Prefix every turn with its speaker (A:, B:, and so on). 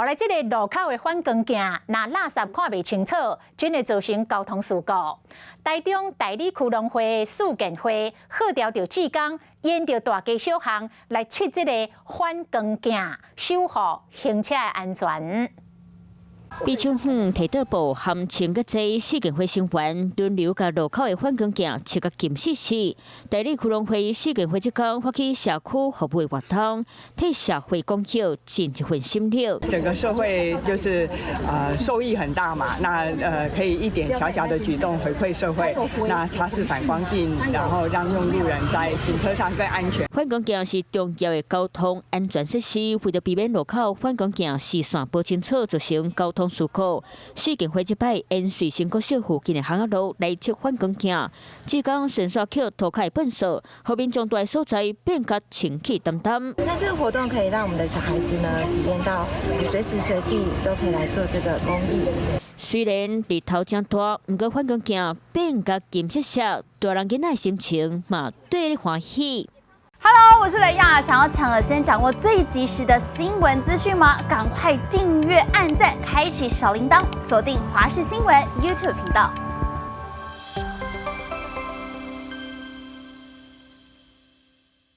A: 來這个路口的反光鏡，若垃圾看袂清楚，真會造成交通事故。台中大里區農會四健會號召著志工，沿著大街小巷來測這个反光鏡，守護行車的安全。
B: 比手遠提倒布含穿個濟四健會成員輪流共路口的反光鏡測共金絲絲。大里區農會四健會這工發起社區服務的活動，替社會公益盡一份心力。
C: 整個社會就是受益很大嘛，那可以一點小小的舉動回饋社會，那擦拭反光鏡，然後讓用路人在行車上更安全。
B: 反光鏡是重要的交通安全設施，為著避免路口反光鏡視線無清楚造成交通事故，四健會這擺沿瑞星國小附近的巷仔路來測反光鏡，志工順紲抾塗跤的糞掃，予民眾蹛的所在變甲清氣澹澹。
D: 那這個活動可以讓我們的小孩子呢體驗到，隨時隨地都可以來做這個公益。
B: 雖然日頭正大，毋過反光鏡變甲金色色，大人囡仔的心情嘛綴歡喜。
E: Hello，我是雷亞，想要搶先掌握最及時的新聞資訊嗎？趕快訂閱、按讚、開啟小鈴鐺，鎖定華視新聞 YouTube 頻道。